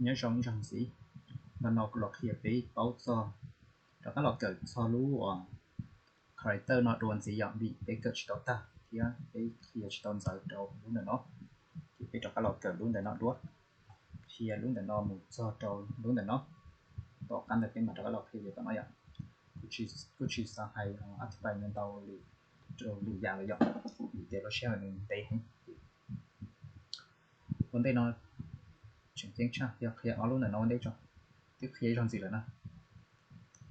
Nyob zoo ib zaug ntxiv, ntawm no kuv los qhia peb paub txog, rov qab los kawm txog lub uas character no dua ntxiv yom, vim peb kawm tsis tau tag thiab peb qhia tsis tau ntxaws rau lub ntawm no. Ces peb rov qab los kawm lub ntawm no dua, qhia lub ntawm no mus txog rau lub ntawm no, tom qab ntawd peb mam rov qab los qhia yam tom no yom. Kuj tsis xav hais ob tug pais ntau li, rau lwm yam lawm yom, vim tias lub sij hawm nws ntev heev. Ua ntej no tseem ceeb tshaj yog qhia ob lub ntawm no ua ntej tso, twb qhia ib zaug ntxiv lawm na.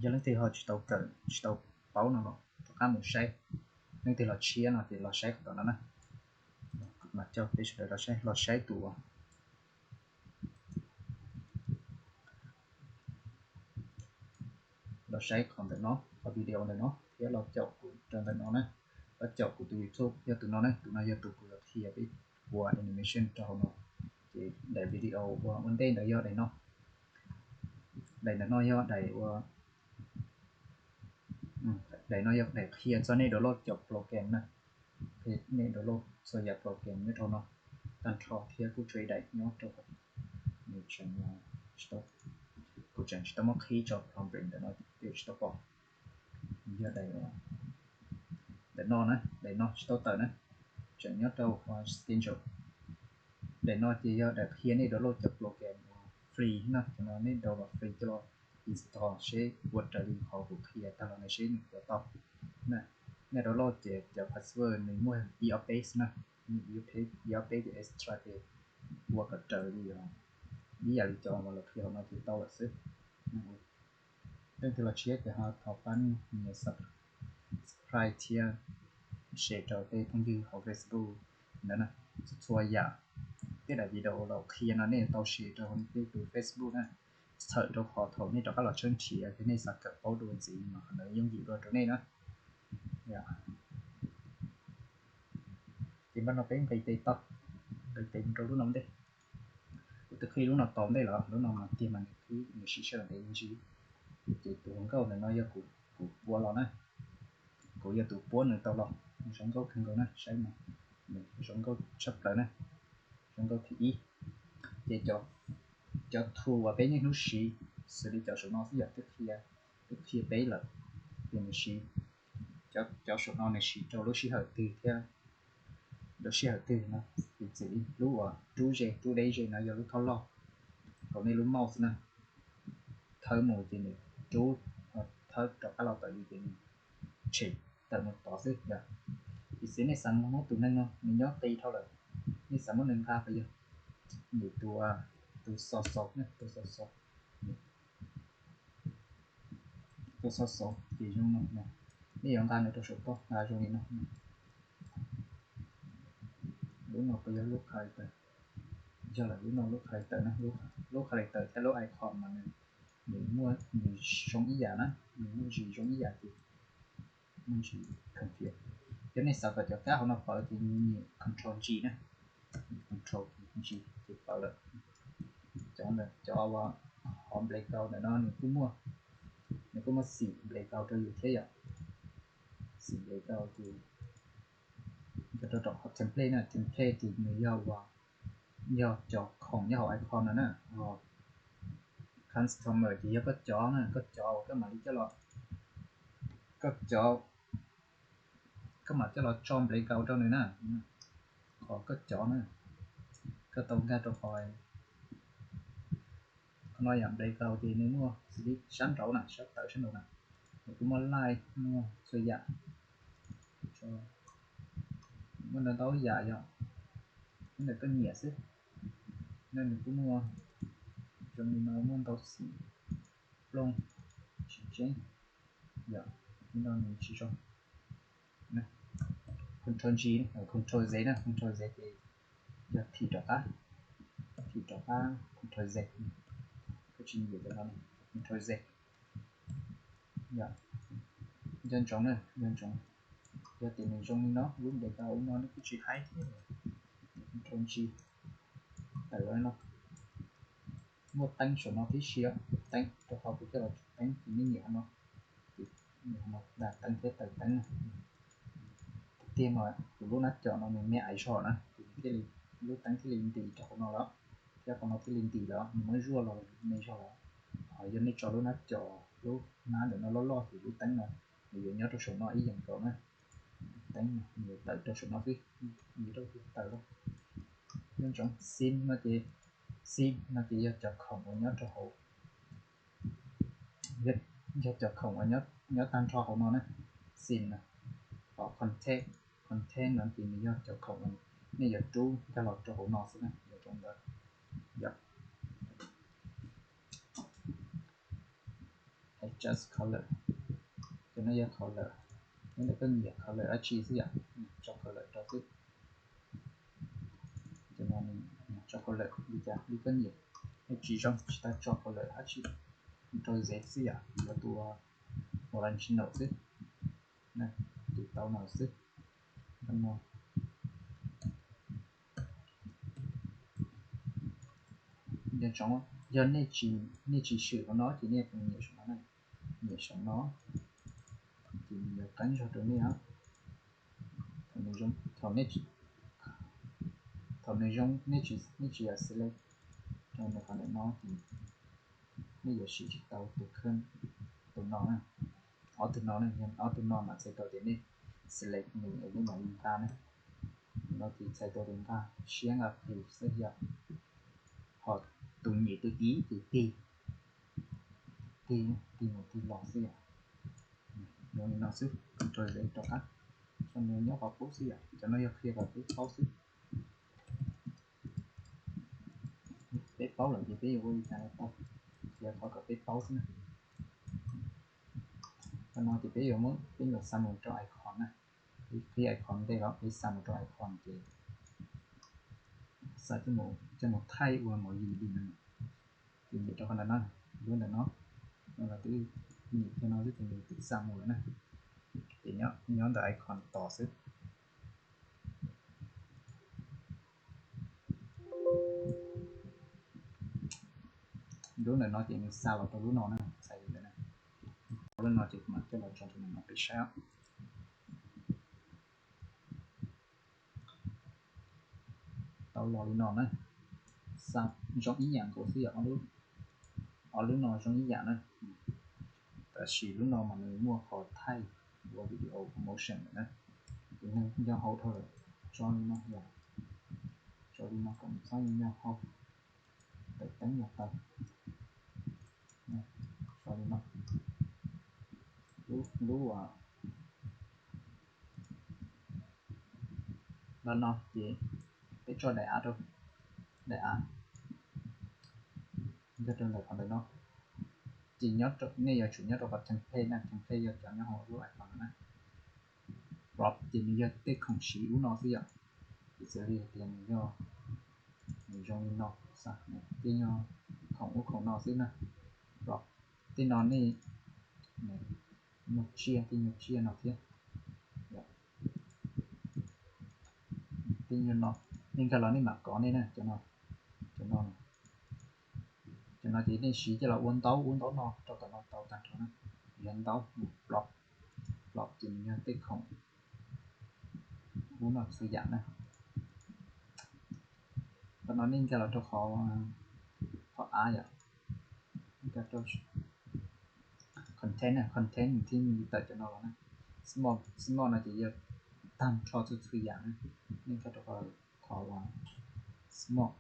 Yog leej twg ho tsis tau kawm tsis tau paub no los rov qab mus saib, leej twg los tshiab no ces los saib qhov tom no na. Mas coj peb sawv daws los saib, los saib tus, los saib qhov ntawm no, qhov video ntawm no thiab los caum kuv rau ntawm no na. Los caum kuv tus YouTube yog tus no na, tus no yog tus kuv los qhia peb ua animation rau hauv no. Ces daim video ua ua ntej ntawd yog daim no. Daim ntawm no yog daim ua, daim no yog daim qhia txog nej download cov program na. Nej download txhua yam program nyob rau no tag nrho thiab kuj tshuav ib daim nyob rau, nws tseem, kuv tseem tsis tau muab qhib tso, program ntawm no peb tsis tau pom. Yog daim, daim no na, daim no tsis tau tawm na, tseem nyob rau schedule. Daim no ces yog daim qhia nej download cov program uas free na, cov no nej download free coj los install seb ua raws li qhov kuv qhia tag los ne seb nws puas tau. Nej download ces cov password nws muaj ib ob peb xwb na, ib ob peb ces extra ces ua kom raws li, ib yam li cov uas lawv qhia hauv no ces tau lawm xwb. Leej twg los tshiab ces ho thov pab nias subscribe thiab share rau tej phooj ywg hauv Facebook ntawd na. Txhua txhua yam, tej daim video los qhia no nej tau share rau hauv tej tus Facebook na, txhawm rau qhov thaum nej rov qab los tshawb nrhiav thiab nej xav kawm paub dua ntxiv mas qhov ntawd yooj yim dua rau nej na. Ces npaj no peb nqis tes tau, nqis tes mus rau lub no ntej. Kuv twb qhib lub no tau ntej lawm, lub no mas tiag mas nws qhib nws siv sij hawm ntev me ntsis. Ces tus hluas nkauj ntawm no yog kuv puab los na, kuv yog tus puab nws tau los, nws zoo nkauj kawg nkaus na, saib mas nws zoo nkauj tshaj plaws na, zoo nkauj thib ib. Ces cov tools uas peb niaj hnub siv xws li cov saum no xwb yog twb qhia, twb qhia peb lawm, ces nws siv, cov saum no nws siv rau lub sij hawm twg thiab lub sij hawm twg no. Piv txwv li lub uas rub ze, rub deb ze no yog lub thoj loj hauv nej lub mouse na, thawb mus ces nws rub, thawb rov qab los tawm li ces nws tshem tawm mus tod xwb yom. Piv txwv nej xav muab tus neeg no nws nyob qis dhau lawm, nej xav muab nws nqa los yog nws tus, tus xov xov, tus xov xov, tus xov xov ces zoo no, nej yuav nqa nws rau saum toj nqa zoo li no. Lub no puas yog lub character? Yog lawm, lub no lub character na, lub character thiab lub icon mas nws, nws muaj, nws zoo ib yam na, nws muaj zis zoo ib yam ces muaj zis confuse. Yog nej xav kom cov kab hauv no pawv ces nyem control G na, control G ces pawv lawm. Cov ntawm, cov uas hauv background ntawm no nws kuj muaj, nws kuj muaj xim background rau yus thiab yom. Xim background ces yog rau qhov template na, template ces nws yog uas, yog cov khoom nyob hauv icon no na. Customer ces yog koj cov na, koj cov uas koj mam li coj los, koj cov, koj mam coj los tso background rau nws na. Qhov koj cov na, koj tau nkag rau qhov, qhov no yom, background ces nws muaj xws li sab nraud na, sab tawm sab nraud na, nws kuj muaj light, muaj txhua yam, muaj ntau ntau yam yom. Ntawm koj nyiam xwb, no nws kuj muaj zoo li no, muaj ntau xim plooj tsis tseeb yom, li no nws tsis zoo. Control G, Control Z na, Control Z ces yog thim rov qab, thim rov qab Control Z, koj tsis nyiam cov no, Control Z. Yog, nco ntsoov na, nco ntsoov, yog tias nws zoo li no, lub background no nws kuj tsis haib thiab. Control G, tawm los no, muaj teeb saum no tib si, teeb rau qhov kuv coj los teeb ces nej nyiam qhov no, nyiam qhov no, dam teeb thiab tawm teeb na. Tiag tiag mas kuv lub nab com no nws me aiv zog na, kuv thiaj li, lub teeb thiaj li nti rau hauv no lawm. Cov qhov no twb li ntim lawm, nws muab zuaj los me zog lawm. Ho yog nej tso lub nab cov, lub nab ntawm no loj loj ces lub teeb no nws yuav nyob rau saum no ib yam nkaus na. Teeb no nws yuav tawm rau saum no xwb, nws rau tawm lawm. Nyob ntsoov scene no ces, scene no ces yog cov khoom uas nyob rau hauv, yog cov khoom uas nyob tag nrho hauv no na. Scene no, ho content, content no ces nws yog cov khoom uas nej yuav rub nkag los rau hauv no xwb na, yog cov ntawd. Yog adjust color, cov no yog color, nyob ntawm koj nyiam color dab tsi xwb yom, tso color rau xwb. Cov no tso color li cas li koj nyiam, nej tsis zoo tsis tas tso color dab tsi, rau zeb xwb yom, yuav tus original xwb, tus tau no xwb. Yog nej tsis swm hauv no ces nej tus nyiam saum no, nyiam saum no ces nws yuav qeeb zog rau nej. Thaum nws zoo, thaum nws zoo nej tsis yog select rau nws qhov ntawm no ces nej yuav siv tsis tau tus kheej, tus no na. Ob tug no, ob tug no mas txhais tau tias nej select nws es nej mam li nqa na. No ces txhais tau tias nqa siab nqa plhws xwb yom. Ho tus nyiam tus ib ces tig, tig, tig mus tig los xwb yom. Zoo li no xwb, rau zeb rov qab, tso nws nyob qhov qub xwb yom. Cov no yog qhia kom peb paub xwb. Peb paub lawm ces peb yuav ua li cas los tau, qhia qhov kom peb paub xwb na. Qhov no ces peb yuav muab, peb yuav xa mus rau icon na. Peb qhib icon ntej los peb xa mus rau icon ces xa coj mus thaij ua movie li no. Ces nyem rau qhov ntawm no, lub ntawm no, no los twb nyem cov no xwb ces nws twb xa mus lawm na. Ces nyob ntawm icon tos xwb. Lub ntawm no ces nws xa los rau lub no na, txhais li ntawd na. Lub no ces kuv mam coj los tso rau ntawm no peb saib. Tau los li no na, zoo ib yam nkaus xwb yom, ob lub no zoo ib yam na. Tab sis lub no mas nws muaj qhov thaij ua video motion lawm na. Tus neeg nyob hauv dhau lawm, tso li no yom, tso li no kom nws txhob nyob hauv, tawm teeb los tau. Tso li no, lub, lub no ces peb tso daim av rau, daim av nkag rau ntawm qhov ntawm no. Ces nej yuav tsum nyob rau qhov template na, template yog cov nyob hauv lub icon no na. Prop ces nws yog tej khoom siv ub no xwb yom. Piv txwv li hais tias nws yog, nws zoo li no, tej yog khoom ub khoom no xwb na. Prop tej no nej nyuag tsiaj, tej nyuag tsiaj no thiab. Tej nyuag no, nej nkag los nej mam kov nej na, cov no, cov no, cov no ces nej siv coj los ua ntaub, ua ntaub no rau tom no tau tag nrho na. Yog ntaub, prop, prop ces nws yog tej khoom ub no txhua yam na. Qhov no nej nkag los rau qhov, qhov av yom, nkag rau content na, content thiab nws tawm cov no los na. Smart, smart no ces yog tag nrho txhua txhua yam na. Nej nkag rau qhov, qhov smart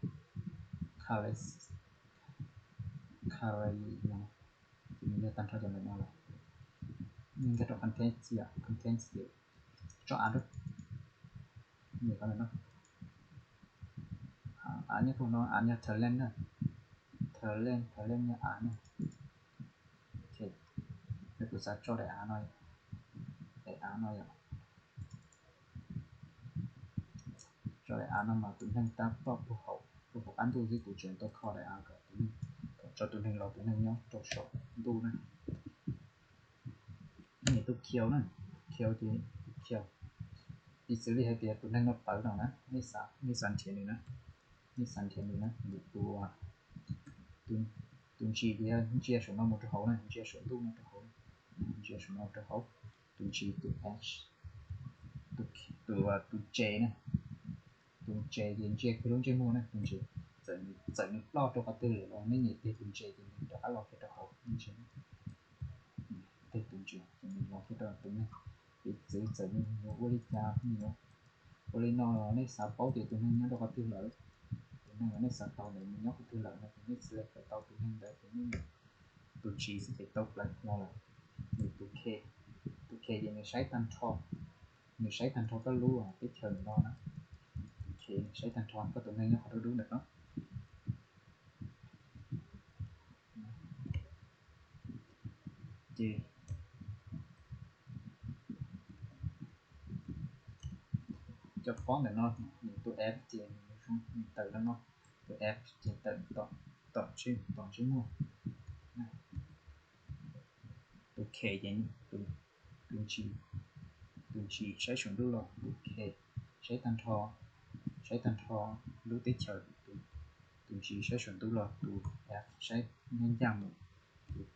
colors, color no ces nws yog tag nrho cov ntawm no lawm. Nej nkag rau content yom, content ces tso av rau, nyem qhov ntawm no. Av nyob rau no, av yog talent na, talent, talent yog av na. Ok, kuv xav tso daim av no, daim av no yom. Tso daim av no mas tus neeg tab tom puag hauv, puag hauv qab ntuj xwb, kuv tseem tau kho daim av kom tus neeg, kom tso tus neeg los tus neeg nyob rau saum ntuj na. Nyiam tus khiaus na, khiaus ces khiaus. Piv txwv li hais tias tus neeg no ploj no na, nej xav nrhiav nws na, nej xav nrhiav nws na, tus, tus ntsis ces ntsia saum no mus rau hauv na, ntsia saum ntuj no rau hauv, ntsia saum no rau hauv. Tus ntsis, tus edge, tus, tus tse na, tus tse ces ntsia kiag lub ntsej muag na, tus ntsis. Txawm nws ploj rau qhov twg lawm los nej nyem tig tus ntses ces nws rov qab los kiag rau hauv ntses. Tig tus ntses ces nws los kiag rau tus neeg. Piv txwv txawm nws yuav ua li cas, nws yuav ua li no los nej xav paub tias tus neeg nyob rau qhov twg lawm, tus neeg uas nej xav tau ntawd nws nyob qhov twg lawm no ces nej select tau tus neeg ntawd ces nej tus ntsis xwb ces tau plaws los lawm. Nws tus K, tus K ces nws saib tag nrho, nws saib tag nrho koj lub teb chaws ntawm no na. Tus K nws saib tag nrho koj tus neeg nyob qhov dub dub ntawm no. Ces cov pob ntawm no, nws tus F ces nws tawm no no, tus F ces tawm tom, tom ntsej muag. Tus K ces tus ntsis, tus ntsis saib saum ntuj los, tus K saib tag nrho, saib tag nrho lub teb chaws, tus ntsis saib saum ntuj los, tus F saib nyob ncaj mus,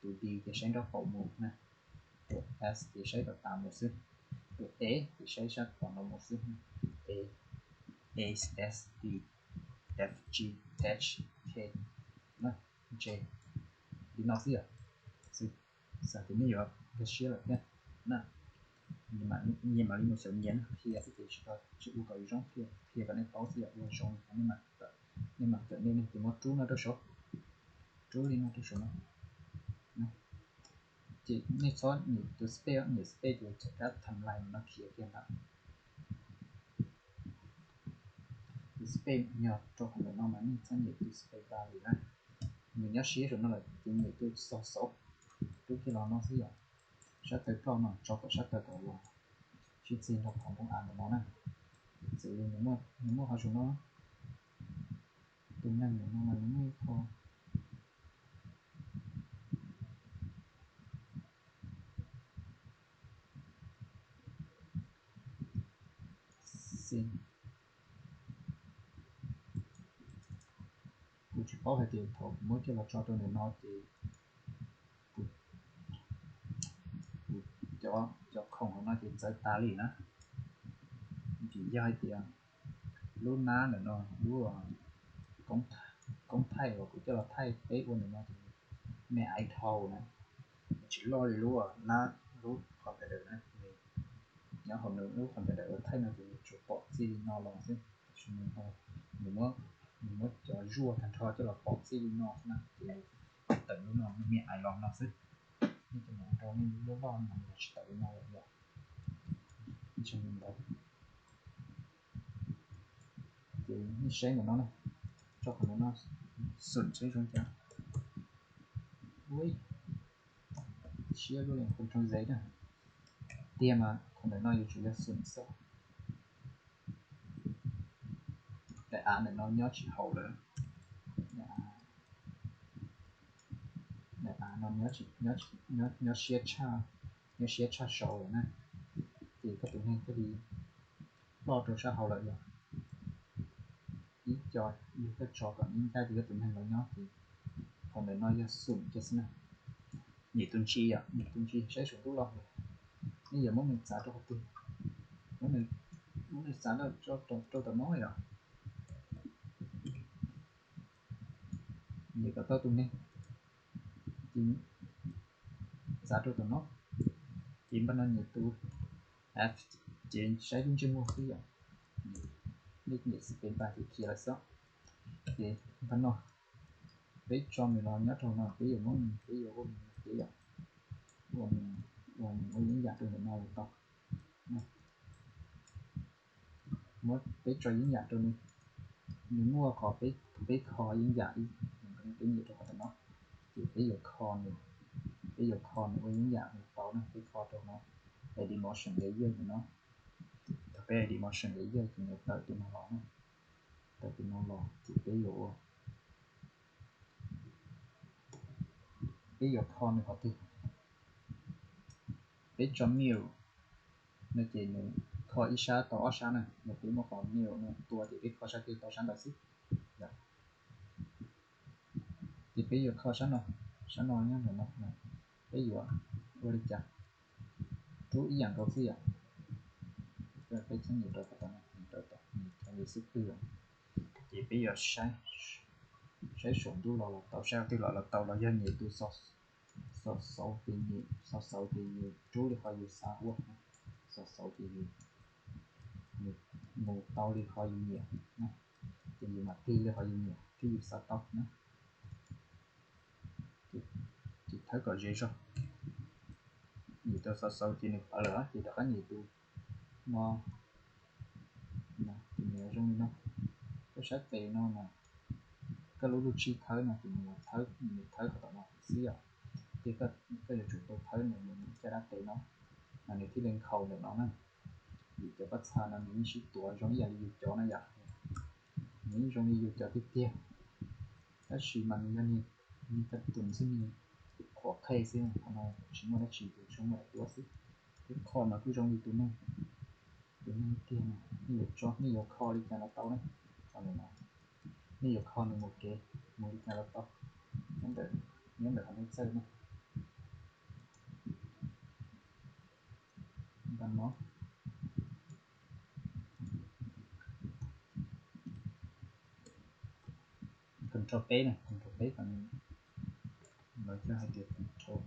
tus D ces saib nraub qaum mus na, tus S ces saib tom tas mus xwb, tus E ces saib sab tom no mus xwb. A, A, S, D, F, G, H, K, J, li no xwb yom. Xwb, xav tias nej yuav nkag siab lawm thiab na, nyias mam li mus xyaum nyias qhia xwb ces tsis ua kom zoo, qhia kom nej paub xwb yom, ua zoo nej mam cawm nej, nej ces muab rub no rau saud, rub li no rau saud no. Ces nej txhob nyem tus space, nyem space ces tsam kab timeline no khiav kiag ntag. Tus space yog rau qhov ntawm no mas nej txhob nyem tus space bar li na. Nws nyob siab saum no lawm ces nyem tus xov xov, rub kiag los no xwb yom. Sab taw ploj no tso kom sab taw kom los sib txig nrog qhov npoo av ntawm no na. Xws li nws muaj qhov saum no, tus neeg ntawm no mas nws muaj ib qho xim. Kuv tsis paub hais tias thaum kuv muab coj los tso rau ntawm no ces kuv, cov khoom hauv no ces txawv tas li na. Vim yog hais tias lub nab ntawm no, lub koob thaij uas kuv coj los thaij peb ua ntawm no ces me aiv dhau na, tsis loj li lub nab lub computer na. Nyob hauv nws lub computer uas thaij no ces nws tsuas pom txij li no los xwb. Nws muab, nws muab cov zuaj tag nrho coj los pom txij li no xwb na ces tawm lub no me me aiv los no xwb. Nej cov mus rau nej lub loj no nws tsis tawm li no lawm yom. Ces nej saib ntawm no na, tso qhov ntawm no xum saib zoo cas. Ui, siab luaj li, control Z na. Tiag mas qhov ntawm no yuav tsum yog xum xwb. Daim av ntawm no nyob tsis haum lawm. Daim av no nyob siab tshaj, nyob siab tshaj saud lawm na. Ces koj tus neeg thiaj li ploj rau sab hauv lawm yom. Ib co yog koj tso kom ib ncaj ces koj tus neeg los nyob ces qhov ntawm no yog xum kiag xwb na. Nyem tus ntsis yom, nyem tus ntsis saib saum ntuj los. Nej yuav muab nws txav rau qhov twg? Muab nws txav rau tom no yom. Nyem kom tau tus neeg, ces txav rau tom no. Ces npaj no nyem tus F, ces saib lub ntsej muag xwb yom. Nej nyem space bar ces khiav lawm xwb. Ces npaj no peb tso nws los nyob rau no, peb yuav muab nws, peb yuav ua nws ces yom, ua nws, ua nws ua yeeb yam rau ntawm no los tau. Muab peb tso yeeb yam rau nws, nws muaj qhov peb kho yeeb yam ib, peb nyem rau qhov tom no, ces peb yuav kho nws, peb yuav kho nws ua yeeb yam nws tau na, peb kho rau no, edit motion layer ntawm no. Thaum peb edit motion layer ces nws tawm tus no los na, tawm tus no los ces peb yuav ua, peb yuav kho nws qhov twg? Peb tso mirror no ces nws kho ib sab tau ob sab na, yog peb muab qhov mirror no tua ces peb kho sab twg tau sab ntawd xwb. Ces peb yuav kho sab no, sab no nyob ntawm no, peb yuav ua li cas? Rub ib yam nkaus xwb yom. Peb txhob nyem rau tom no, nyem rau tom, nyem rau li xwb twg. Ces peb yuav saib, Saib saum ntuj los los tau, saib qhov twg los los tau, los yog nyias tus xov xauv ces nyias, xov xauv ces nyias rub li qhov yus xav ua, xov xauv ces nyias mus tau li qhov yus nyiam, ces yus mam tig li qhov yus nyiam thiab yus xav tau na. Ces thawb kom ze zog, nyias tus xov xauv ces nws pawv lawm ces rov qab nyias tus no, ces nws zoo li no. Koj sab tes no mas koj lub lub tsib thawb no ces nws thawb, nws thawb qhov tom no xwb yom. Ces koj yuav tsum tau thawb nws mus caj dab tes no, mas nws thiaj li nkhaus ntawm no na. Vim cov pob txha no nws yeej sib tuav zoo ib yam li yus cov na yom. Nws yeej zoo li yus cov tiag tiag, tab sis mas nws yog niag, niag kab tus xwb, niag qhuav qhej xwb, qhov no tsis muaj dab tsi, tus tshoob muaj daim duab xwb. Thiab kho mas kuj zoo li tus neeg, tus neeg tiag, nej yuav tso, nej yuav kho li cas los tau na. Qhov ntawm no nej yuav kho nws mus kev, mus li cas los tau, nyob ntawm, nyob ntawm qhov nej txawj na. Npaj no, control peb na, control peb kom nws, lawv coj hais tias control,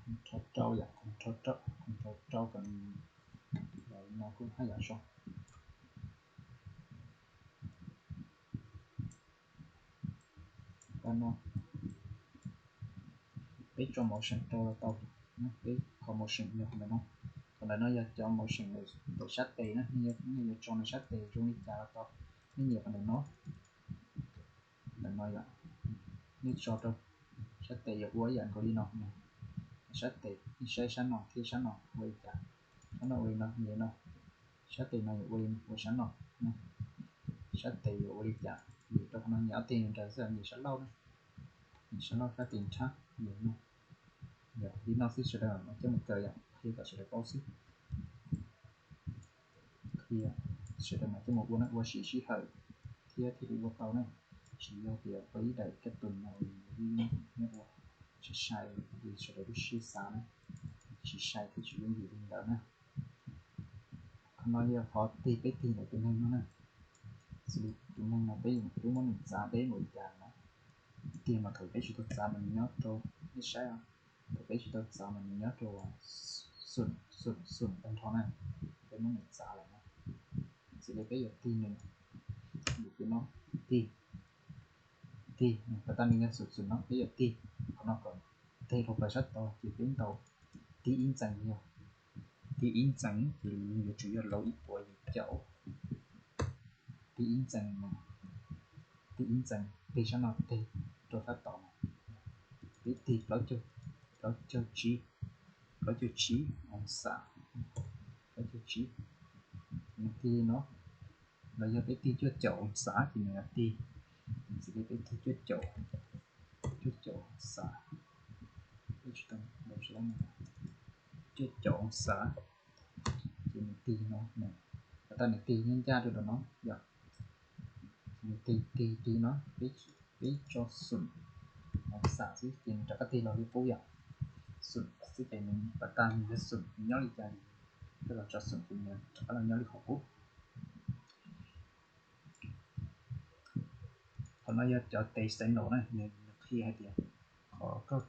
control rau yom, control rau, control rau kom nws los no kuj haj yam zoo. Pab no peb tso motion rau los tau. Peb kho motion yog qhov ntawm no. Qhov ntawm no yog cov motion ntawm sab tes na, nej yuav tso nws sab tes zoo li cas los tau. Nej nyiam qhov ntawm no, ntawm no yom, nej tso rau sab tes yuav ua ib yam nkaus li no. Sab tes nej saib sab no thiab sab no ua li cas. Sab no ua li no, nyiam no, sab tes no yuav ua li ua sab no, sab tes yuav ua li cas. Vim rau qhov no nyias ob teg nraws xwb, nyias sab laug na, nyias sab laug sab tes nrhab, nyias no. Yog li no xwb, sawv daws mam coj mus kawm yom, qhia kom sawv daws paub xwb. Qhia sawv daws mam coj mus ua na, ua siv sij hawm thiab thiaj li ua tau na. Tsis yog tias ua ib daim kab tus no nws yeej nyiam ua, tsis sai li sawv daws lub siab xav na, tsis sai thiab tsis yooj yim li ntawd na. Qhov no yog qhov tig, peb tig ntawm tus neeg no na. Xws li tus neeg no peb, peb muab nws txav peb mus li cas na. Tiag mas thaum peb tsis tau txav mas nws nyob rau, nej saib, thaum peb tsis tau txav mas nws nyob rau xum, xum, xum tag nrho na. Peb muab nws txav lawm na. Xws li peb yuav tig nws, tus no, tig, tig, pas tas nws nyob xum xum no, peb yuav tig qhov no kom tig rau plaws sab tod ces peb ntaus tig ib ntxees yog, tig ib ntxees ces yuav tsum yog laus ib puas yim caum. Tig ib ntxees, tig ib ntxees, tig sab no tig rau sab tod no, peb tig plaub caug, plaub caug tsib, plaub caug tsib oo xas, plaub caug tsib. Nws tig li no, los yog peb tig cuaj caum oo xas ces nws tig, xws li peb tig cuaj caum, cuaj caum oo xas, peb tsis tau, cuaj caum oo xas, ces nws tig no, pas tas nws tig ncaj ncaj rau no yom. Nws tig tig tig no, peb tso xum oo xas xwb ces nws rov qab tig los li qub yom. Xum xwb ces nws pas tas nws yog xum, nws nyob li cas, coj los tso xum ces nws rov qab los nyob li qhov qub. Qhov no yog cov tes signal na, nws qhia hais tias qhov koj,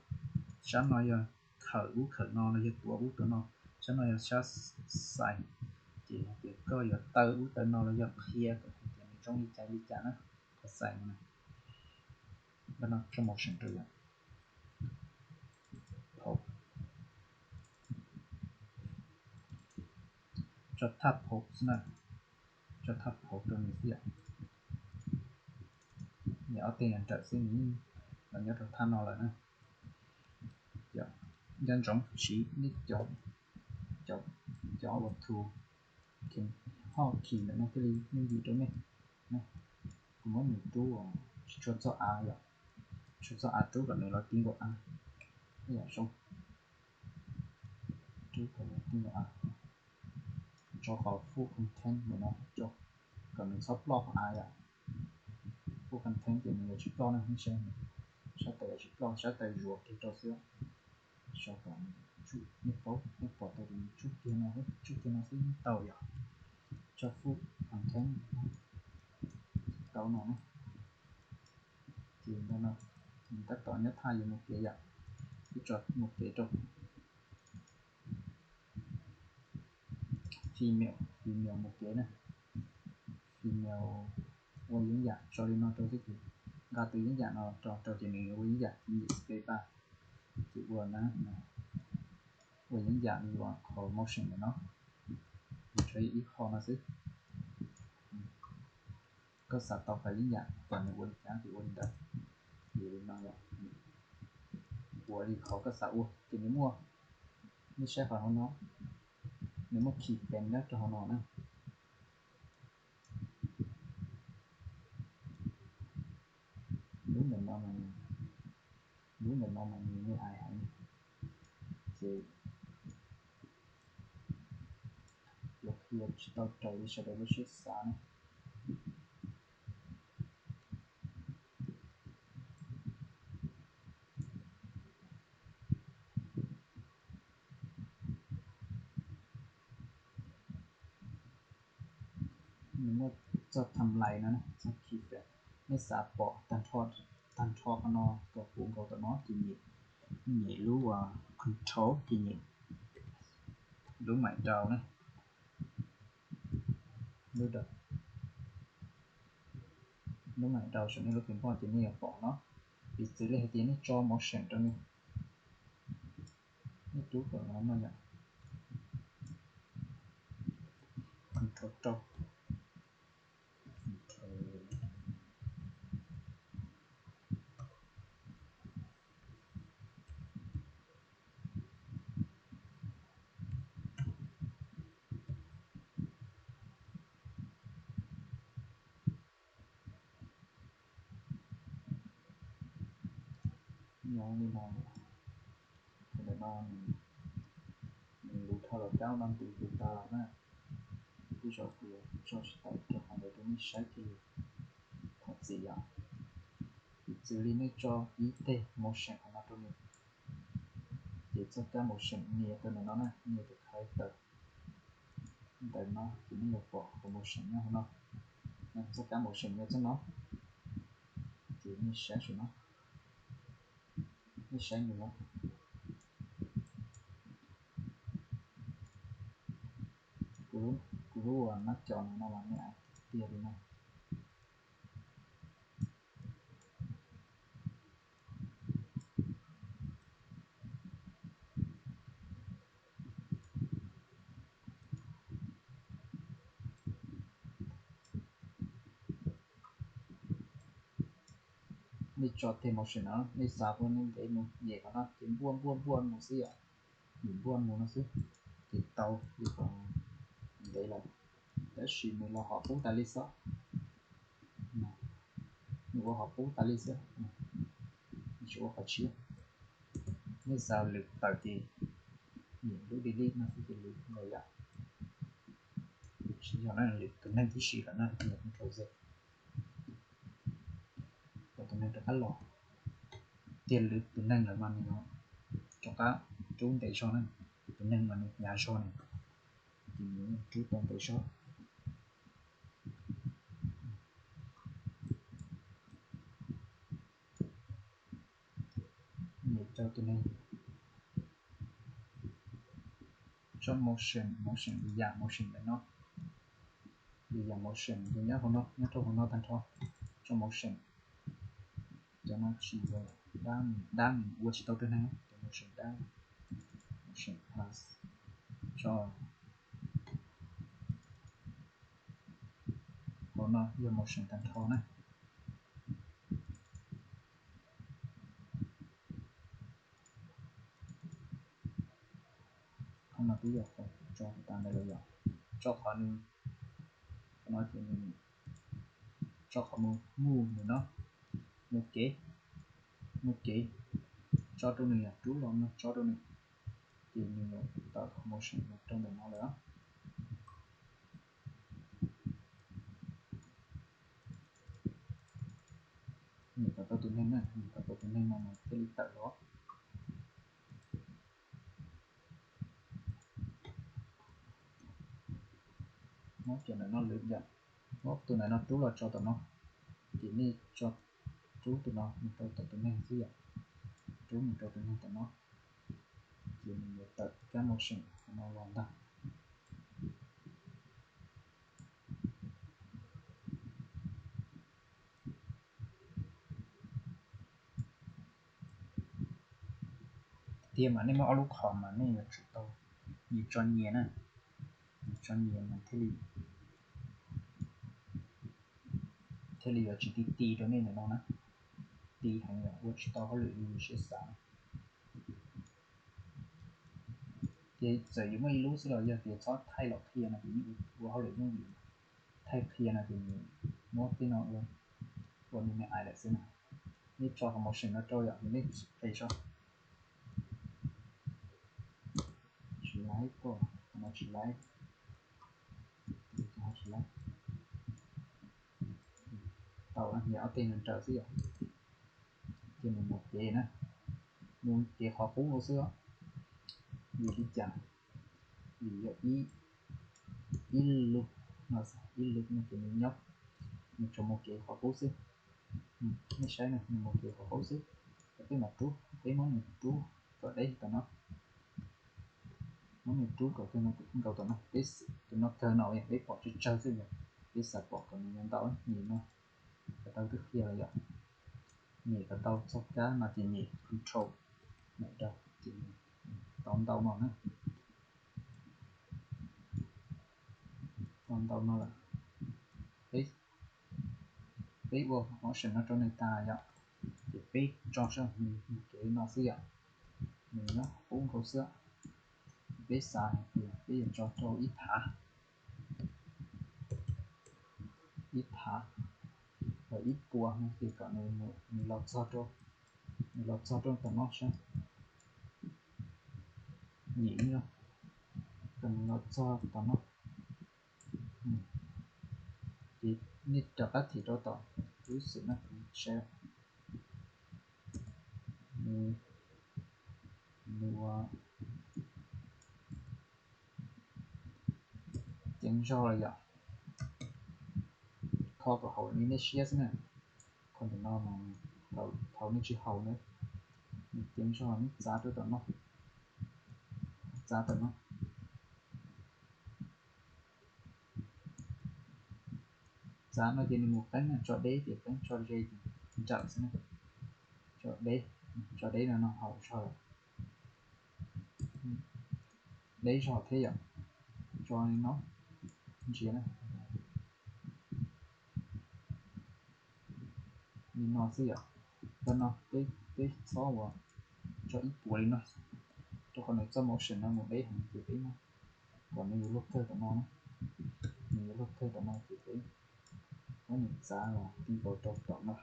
sab no yog khawm ub khawm no los yog tuav ub tuav no, sab no yog sab xais, ces hais tias koj yuav taw ub taw no los yog qhia kom hais tias nws zoo li cas li cas na, qhov xais no. Npaj no tso motion rau yom. Phaum, tso thaj phaum xwb na, tso thaj phaum rau nws xwb yom. Nyias ob teg nrawm xwb, nws los nyob rau thaj no lawm na. Nco ntsoov siv nej cov, cov, cov ua tools, hotkey ntawm no thiaj li yooj yim rau nej. Kuv muab nws rub tsis tshua txog av yom, tsis tshua txog av, rub kom nws los ti nkaus av, ib yam zoo, rub kom nws ti nkaus av. Tso qhov full content ntawm no, kom nws txhob ploj av yom. Full content ces nws yuav tsis ploj na, nej saib, sab tes yuav tsis ploj, sab tes zuav kiag rau xwb. Sau kom nws tsuj, nej paub, nej pom tau tias nws tsuj kiag no, tsuj kiag no xwb tau yom. Tso full content tau. no na. Ces ntawm no, tab tom nyob thaj yuav mus kev yom, ib tso mus kev rau female, female mus kev na. Female ua yeeb yam tso li no rau xwb ces nqa tus yeeb yam no rau rau ces nws ua yeeb yam ces nyem space bar ces ua na, ua yeeb yam li uas qhov motion ntawm no, nws tsuas ib qho no xwb. Koj xav tau qhov yeeb yam kom nws ua li cas ces ua li ntawd. Ces li no yom, ua li qhov koj xav ua ces nws muaj, nej saib qhov hauv no, nws muaj keyframe nyob rau hauv no na. Lub ntawm no mas, lub ntawm no mas nws me ais heev, ces yuav qhia tsis tau raws li sawv daws lub siab xav na. Nws muaj txoj timeline no, txoj keyframe, nej xav pom tag nrho, tag nrho qhov no kom puv nkaus tom no ces nyem, nyem lub control ces nyem lub maj daus na, lub, lub maj daus saum nej lub keyboard ces nej yuav pom no. Piv txwv li hais tias nej tso motion rau nws, nej rub kom no no yom, control rau, control no li no. Thaum ntawm no nws lub thoj los cab no ntu tus tas los na, twb tso kuv tso tsis tau rau qhov ntawd rau nej saib kiag li. Thov txim yom. Piv txwv li nej tso ib teg motion qhov no rau nws, ces txoj kab motion nias rau ntawm no na, nias tus khawv ntawm, ntawm no ces nej yuav pom qhov motion nyob hauv no. Txoj kab motion nyob txoj no, ces nej saib saum no, nej saib nws no. Kuv lub, kuv lub uas nab cov no no mas nej ais tiag li no. Nej tso teg motion no, nej xav ua nej ntev mus nyem qhov no ces npuaj npuaj npuaj mus xwb yom. Nyem npuaj mus no xwb ces tau li qhov ntev lawm, tab sis nws los hom qub tas li xwb. Nws ua hom qub tas li xwb, tsis ua qhov tshiab. Nej xav lwm tawm ces nyem lub delete no xwb ces lwm los yom. Tsis yog na, lwm tus neeg tib si lawm na, nyem control Z. Kom tus neeg rov qab los, tiag lwm tus neeg lawm mas nws rov qab rub ntev zog na, tus neeg mas nws hnyav zog na, ces nws rub tau ntev zog. Nyem rau tus neeg, tso motion, motion li yam motion ntawm no, li yam motion ces nyob hauv no, nyob rau hauv no tag nrho, tso motion. Cov no tsis yog dab, dab ua tsis tau tus neeg, cov motion dab, motion plus, tso hauv no yog motion tag nrho na. Qhov no twb yog qhov tso tas ntawd lawm yom. Tso qhov nws, qhov no ces nws tso qhov mus move nws no, mus kev, mus kev, tso rau nws yom, rub los no tso rau nws, ces nws yuav tawm qhov motion los rau ntawm no lawm. Nyem kom tau tus neeg na, nyem kom tau tus neeg no mas thiaj li tawm los. Muab cov ntawm no lwm yom, muab tus ntawm no rub los tso tom no. Ces nej tso rub tus no mus rau tom tus neeg xwb yom. Rub mus rau tus neeg tom no. Ces nws yuav tawm kab motion no los ntag. Tiag mas nej muab ob lub qhov mas nej yuav tsum tau, nyias tso nyias na, nyias tso nyias mas thiaj li, thiaj li yuav tsis ti ti rau nej ntawm no na. Ti heev yom, ua tsis tau hauj lwm li yus siab xav. Ces txawm yuav muaj ib lub xwb los yog tias txhob thaij los qhia no ces yeej ua hauj lwm yooj yim. Thaij qhia no ces nws muab tej no ua, ua me me ais lawm xwb na. Nej tso qhov motion no rau yom, nej qe so. Tsis laib tuaj, no tsis laib, tsis laib. Tau, nyiam ob teg nraws xwb yom. Ces nws mus kev na, mus kev qhov qub no xwb os. Vim li cas? Vim yog ib, ib lub no, ib lub no ces nws nyob, nws tsuas mus kev qhov qub xwb. Nej saib na, nws mus kev qhov qub xwb. Peb mam rub, peb muab nws rub kom deb tom no. Muab nws rub kom kawg nkaus tom no, peb, tus no kawg no yog peb pom tsawg tsawg xwb yom, peb xav pom kom nws yuav ntau nyim no. Kom tau twb qhia lawm yom. Nyem kom tau txoj kab no ces nyem control, nyem rau ces tau ntau no na. Tau ntau no lawm. Peb, peb ua motion no rau nws tas yom, ces peb tso saib nws mus kev no xwb yom. Nws nyob qub nkaus xwb. Peb xav hais tias peb yuav tso rau ib phav, ib phav, ib puas no ces kom nws los txog rau, nws los txog rau tom no saib. Nyem no, kom nws los txog tom no. Ces nej rov qab thim rau tom lub xim no saib. Nws, nws ua ceev zog lawm yom. Kho kom haum li nej siab xwb na. Kho ntawm no mas thaum nej tsis haum na, nws ceev zog, nej txav rau tom no, txav tom no. Txav no ces nws mus qeeb na, tso deb ces qeeb, tso ze ces nrawm xwb na. Tso deb, tso deb no no haum zog lawm. Deb zog thiab yom. Tso li no, ntsia na. Li no xwb yom. Ntawm no peb, peb txhob ua tso ib puas li no, rau qhov nws txoj motion no mus deb heev ces peb muab kom nws yuav luag kawg tom no na. Nws yuav luag kawg tom no ces peb muab nws txav los ti nkaus rau tom no.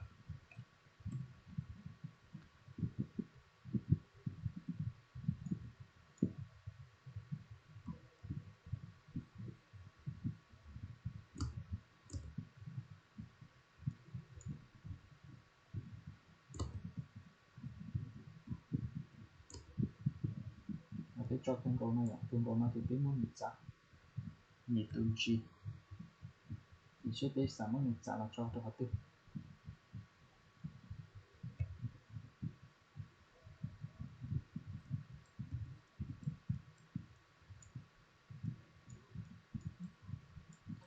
Peb tso kawg nkaus no yom, kawg nkaus no ces peb muab nws txav, nyem tus ntsis, ces seb peb xav muab nws txav los tso rau qhov twg.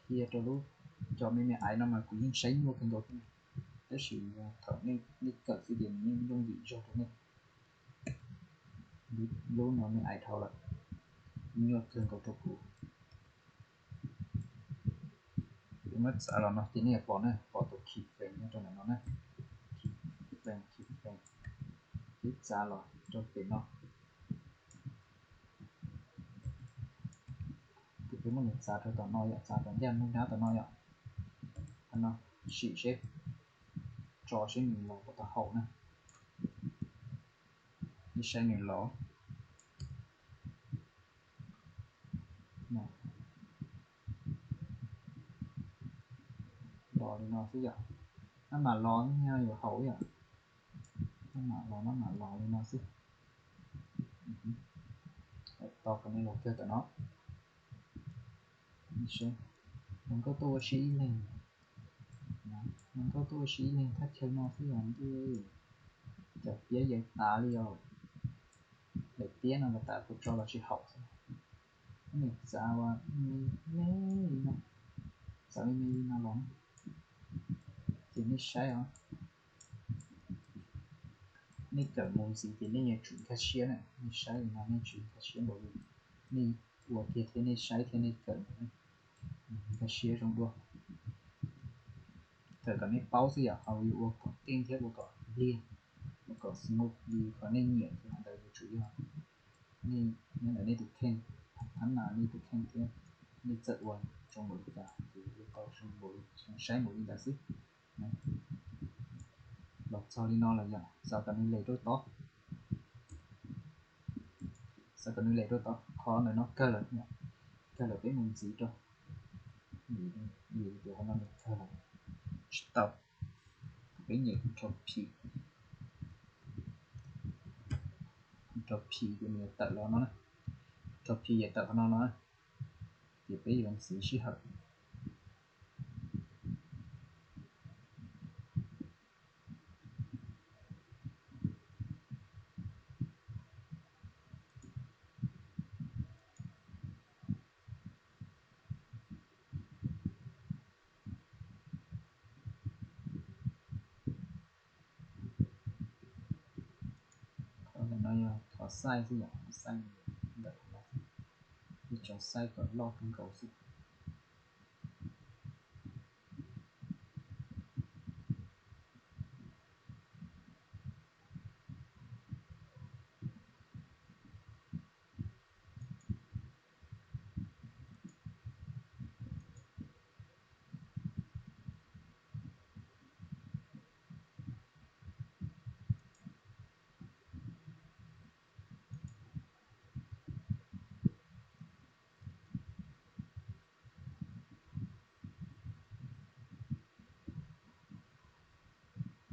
Qhia rau lub, cov me me ais no mas kuv yeej saib nyuaj kawg nkaus thiab, tab sis thaum nej kawm xwb ces nws yeej yooj yim zog rau nej. Lub no me ais dhau lawm, nyuaj kawg nkaus rau kuv. Peb muab txav los no ces nej yuav pom na, pom tus keyframe nyob rau ntawm no na. Keyframe, keyframe. Peb txav los rau pem no. Ces peb muab nws txav rau tom no yom, txav tom ncaj nruab nrab tom no yom. Qhov no sim seb, tso seb nws los puas tau haum na. Ib saib nws los, los li no xwb yom. Maj mam los, yog yuav haum yom. Maj mam los, maj mam los li no xwb. Tos kom nws los kiag tom no. Hluas nkauj tuaj ua si ib leeg, hluas nkauj tuaj Sib ib leeg thaj chaw no xwb os ntuj, cov piab yaws tas li os. Daim piab no los tas kuv tso los tsis haum xwb. Nws txav ua me me li no, txav me me li no los, ces nej saib os. Nej kawm mus ntxiv ces nej yuav tsum nkag siab na, nej saib li no nej tsum nkag siab npaum li nej ua kiag thiab nej saib thiab nej kawm mus, nkag siab zoo dua. Kawm kom nej paub xwb yom, ho yuav ua kom keej thiab ua kom liag, ua kom smooth li qhov nej nyiam ces qhov ntawd yuav tsum yog nej nyob ntawm nej tus kheej, thab nas nej tus kheej thiab nej txawm ua zoo npaum li cas ces yuav tau zoo npaum li, zoo saib npaum li ntawd xwb. Los txog li no lawm yom, xav kom nws les rau tod, xav kom nws les rau tod, qhov ntawm no kawg lawm, kawg lawm peb mus ntxiv rau, vim tias qhov no nws kawg lawm, tsis tau, peb nyem Control P, Control P ces nws yuav tawm los no na, Control P yuav tawm qhov no no, ces peb yuav ntxiv sij hawm. Qhov ntawm no yog qhov xaij xwb yom, qhov xaij ntawm no, ib tsoom xaij kom loj kawg nkaus xwb.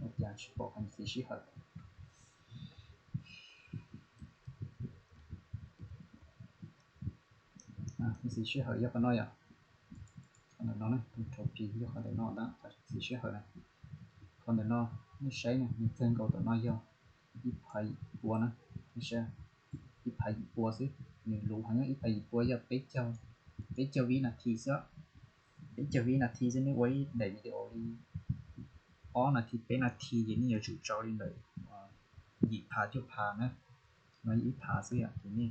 Ua cas tsis pom qhov ntxiv sij hawm? Ntxiv sij hawm yog qhov no yom. Qhov ntawm no, Control P yog qhov ntawm no ntag, ntxiv sij hawm na. Qhov ntawm no, nej saib na, nws kawg nkaus tom no yog ib phav yim pua na, nej saib, ib phav yim pua xwb, nws luv heev, ib phav yim pua yog peb caug, peb caug vib nas this xwb, peb caug vib nas this xwb, nej ua ib daim video li ob nas this peb nas this ces nej yuav tsum tso li ntawm yim phav cuaj phav na, no yog ib phav xwb yom, ces nej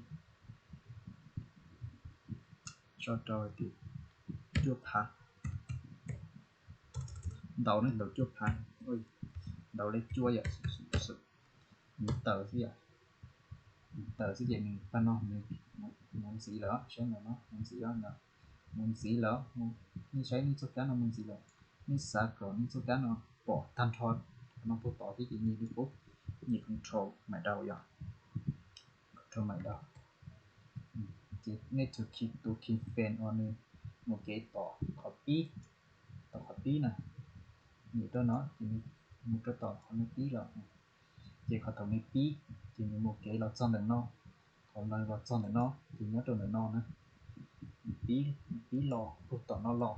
tso rau tias cuaj phav, ntau na, ntau cuaj phav, ntau li cuaj yom, nws taws xwb yom, nws taws xwb ces nws pab no, nws mus ntxiv lawm, saib ntawm no mus ntxiv, mus ntxiv lawm, nej saib nej txoj kab no mus ntxiv lawm, nej xav kom nej txoj kab no pom tag nrho qhov no puag tod thiab ces nyem li qub, nyem Control mais đầu yom, Control mais đầu. Ces nej tus key, tus keyframe uas nws mus kev tom qhov pib, tom qhov pib na, nyem rau no ces nws mus rau tom qhov nws pib lawm. Ces qhov thaum nws pib ces nws mus kev los txog ntawm no, qhov no los txog ntawm no ces nyob rau ntawm no na, nws pib, nws pib los puag tom no los,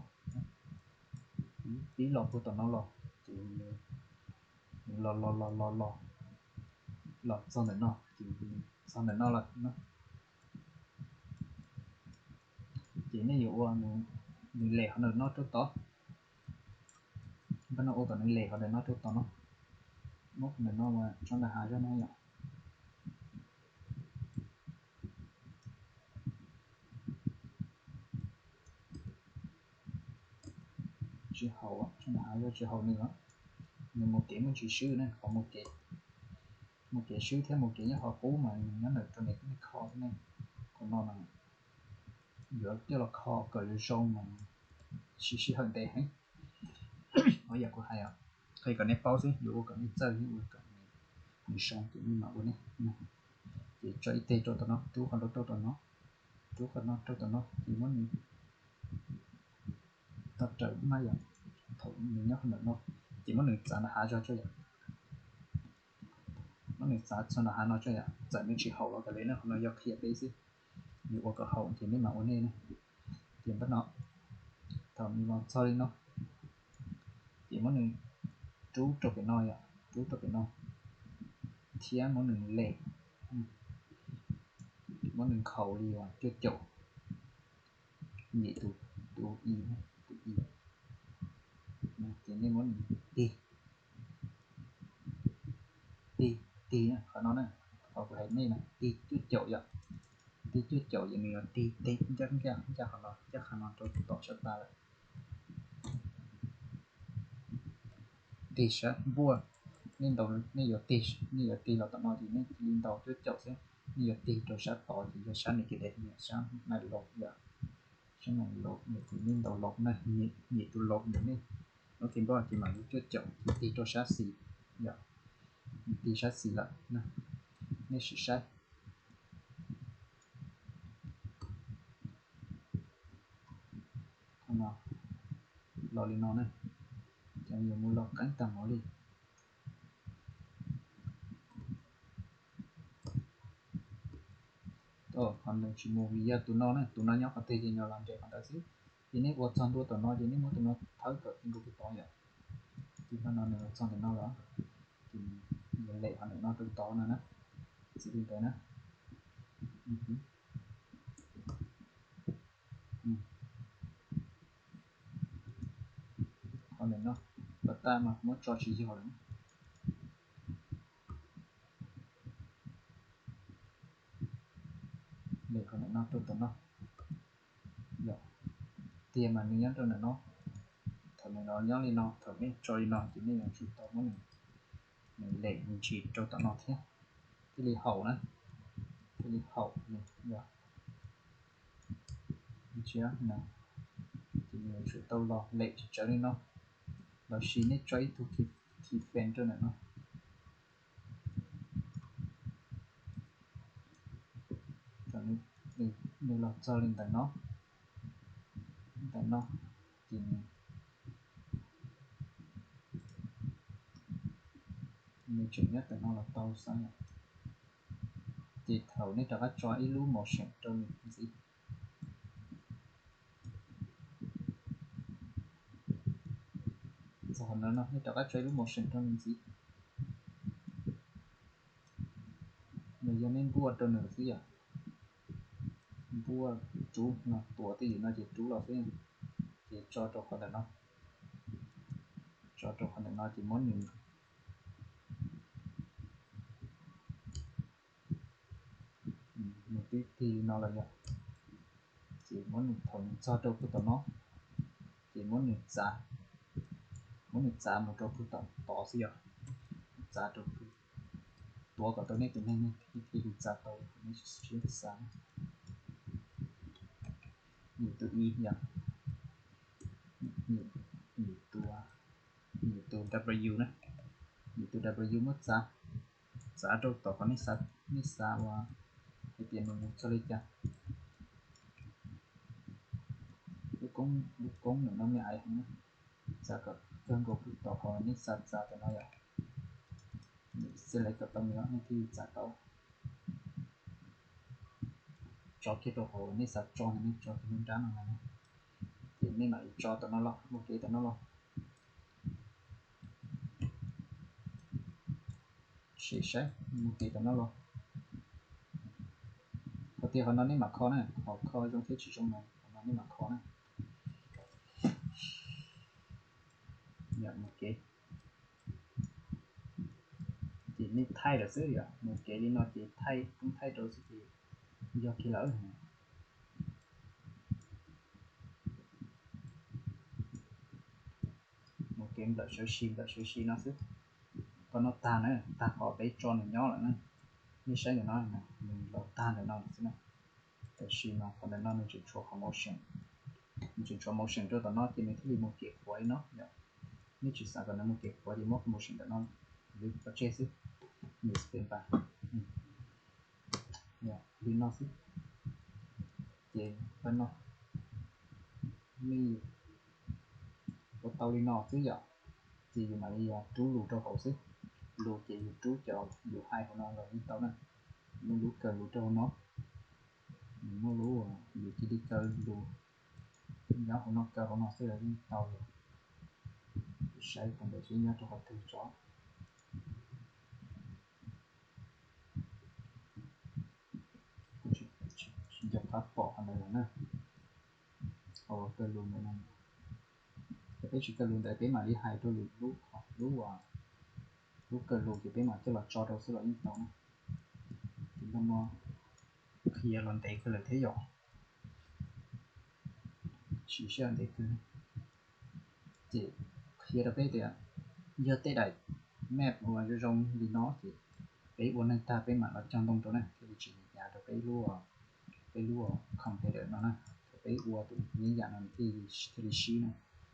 pib los puag tom no los, ces nws los los los los los, los txog ntawm no ces nws txog ntawm no lawm. Ces nej yuav ua nws les qhov ntawm no rau tod. Npaj no ua kom nws les qhov ntawm no rau tod no, muab qhov ntawm no mas tso nram hav zog no yom. Tsis haum, tso nram hav zog tsis haum nws os. Nws mus kev muaj ntsis swb ne, qhov mus kev, mus kev swb thiab mus kev nyob qhov qub mas nws nyob ntawm rau nws kho xwb ne. Qhov no mas yuav coj los kho kom yuav zoo mas siv sij hawm ntev heev. Ua yam kuv hais os, qhia kom nej paub xwb, yuav ua kom nej txawj thiab ua kom nws zoo ces nej mam ua ne. Ces tso ib teg rau tom no, rub qhov no rau tom no, rub qhov no rau tom no ces muab nws tso raws maj yom. Thaum nws nyob qhov ntawm no ces muab nws txav nram hav zog tso yom. Muab nws txav txog nram hav no tso yom, txawm nws tsis haum los kav liam ne, qhov no yog qhia peb xwb. Nws ua kom haum ces nej mam ua nej ne. Ces npaj no, thaum nws los txog li no ces muab nws rub rau pem no yom, rub rau pem no, thiab muab nws lem, muab nws nkhaus li cuaj caum, nyem tus, tus i, tus i, ces nej muab nws tig, tig, tig qhov no na, qhov kuv hais nej na, tig cuaj caum yom, tig cuaj caum ces nws yuav tig teg ncaj ncaj ncaj qhov no, ncaj qhov no rau tom sab tas lawm. Tig sab npuaj, nej ntaus, nej yuav tig, nej yuav tig los tom no ces nej cia li ntaus cuaj caum xwb, nej yuav tig rau sab tod ces yog sab nws kev dej, sab nais laus yom, sab nais laus ces nej ntaus laus na, nyem tus laus ntawm nej, ok npuaj ces mam li cuaj caum ces tig rau sab xis yom, tig sab xis lawm, nej sim saib. Qhov no los li no na, ces yuav mus los qeeb tag npaum li. Qhov ntawd tsis mus vim yog tus no na, tus no nyob qhov twg ces nws los nres qhov ntawd xwb. Ces nej ua txog ntua tom no ces nej muab tus no thawb kom ti nkaus puag tod yom. Ces qhov no nws ua txog ntawm no los, ces yuav lem qhov ntawm no rau tod no na, txiv li ntawd na. Qhov ntawm no, pas tas mas muab tso tsis yog lawm. Lem qhov ntawm no rau tom no. Yog tiag mas nws nyob rau ntawm no. Thaum nws los nyob li no, thaum nej tso li no ces nej yuav tsum tau muab nws, nws lem ntsis rau tom no thiab, thiaj li haum na, thiaj li haum. Yog ces nws yuav tsum tau los lem tsis tsawg li no, los sis nej tso ib tug keyframe rau ntawm no. Thaum nws los txog li ntawm no, ntawm no, ces nws tseem nyob ntawm no los tau xwb. Ces thaum nej rov qab tso ib lub motion rau nws ntxiv, txog qhov no no nej rov qab tso ib lub motion rau nws ntxiv. Nws yog nej npuaj rau nws xwb yom. Npuaj rub no, tuav twj ywm no ces rub los xwb. Ces tso rau qhov ntawm no, tso rau qhov ntawm no ces muab nws, nws twb tig li no lawm yom. Ces muab nws, thaum nws txog rau puag tom no, ces muab nws txav, muab nws txav mus rau puag tom tod xwb yom. Txav rau, tuav kom tau nej tus neeg thiaj li txav tau, nej siab xav. Nws tus i yom, nws tus, nws tus W na, nws tus W muab txav, txav rau tom qhov nej xav, nej xav uas hais tias nws mus txog li cas. Lub koob, lub koob ntawm no me aiv heev na, txav kom kawg nkaus puag tom qhov nej xav txav tom no yom. Xij laiv kom tau nws nej thiaj li txav tau. Tso kiag rau hauv nej xav tso ntawd, nej tso kiag lub nrab no na. Ces nej mam li tso tom no los, mus kev tom no los. Sim saib, mus kev tom no los. Qhov tias qhov no nej mam kho na, qhov kho zoo thiab tsis zoo no, qhov no nej mam kho na. Yom, mus kev. Ces nej thaij lawm xwb yom, mus kev li no ces thaij, poob thaij rau xwb ces yog kiag lawm. Mus kev nplawm sawv si, nplawm sawv si no xwb. Qhov no tag na, tag qhov peb tso nws nyob lawm na. Nej saib ntawm no, nws los tag ntawm no lawm xwb na. Tab sis mas qhov ntawm no nws tseem tshuav qhov motion, nws tseem tshuav motion rau tom no ces nws thiaj li mus kev qhuav li no yom. Nej tsis xav kom nws mus kev qhuav ces muab qhov motion ntawm no lwv pov tseg xwb, nws space bar li no xwb. Ces qhov no nej ua tau li no xwb yom. Ces yus mam li rub lus rau hauv xwb. Lus ces yus rub cov yus hais hauv no los yeej tau na. Muaj lub kaw lus rau hauv no, muaj lub yus cia li kaw lus nyob hauv no, kaw hauv no xwb los yeej tau yom. Saib tus ntawd tsis nyob rau qhov twg tso. Kuv tsis nco qab pom qhov ntawd lawm na. Qhov kawg lus ntawd no, yog peb tsis kawg lus ntawd peb mam li hais rau lub, lub, lub kawg lus ces peb mam coj los tso rau xwb los yeej tau na. Ces ntoo no qhia los ntev kawg lawm thiab yom. Siv sij hawm ntev kawg. Ces qhia rau peb tias yog tej daim map uas zoo zoo li no ces peb ua neeg tag peb mam los cog ntoo rau na, thiaj li tsis hnyav rau peb lub, peb lub computer no na. Thaum peb ua tus yeeb yam no thiaj li sib na,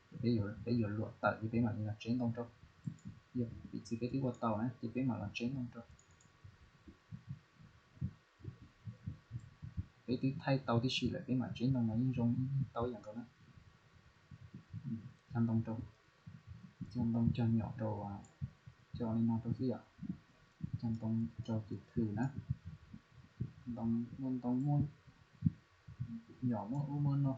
ces peb yuav luam tawm ces peb mam li los tseb ntoo rau. Yog piv txwv peb twb ua tau na ces peb mam los tseb ntoo rau. Peb twb thaij tau tib si lawm peb mam tseb ntoo no yeej zoo tau ib yam nkaus na. Cog ntoo rau, cog ntoo cog nyom rau, cog li no rau xwb yom. Cog ntoo rau ces khw na. Ntoo muaj ntoo muaj nyom muaj ub muaj no.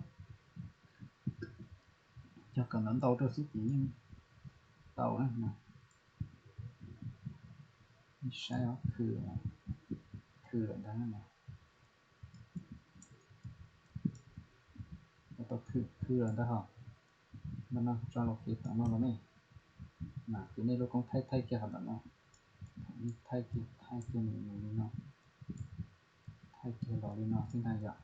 Cog kom ntau ntau rau xwb ces yeej tau na. Saib, khw, khw lawm ntag. Tau khw, khw lawm ntag hos. Ntawm no tso los kev tom no los ne. Mas ces nej lub koob thaij thaij kiag hov ntawm no. Thaij kiag, thaij kiag mus li no. Thaij kiag los li no xwb ntag yom.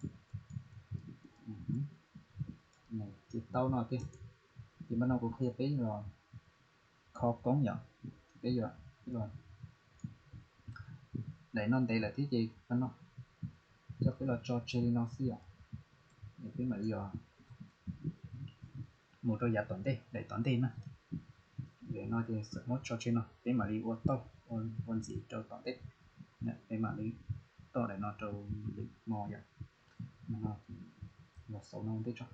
Ces tau no tiag. Ces npaj no kuv qhia peb los kho koob yom. Peb yuav, peb los, daim no ntev lawm thiab ces npaj no coj peb los tso tseg li no xwb yom. Peb mam li mus rau yav tom ntej, daim tom ntej na. Daim no ces muab tso tseg no peb mam li ua tauj, ua ntxiv rau tom ntej. Peb mam li toj daim no rau lwm hmo yom. No los xaus no ua ntej tso.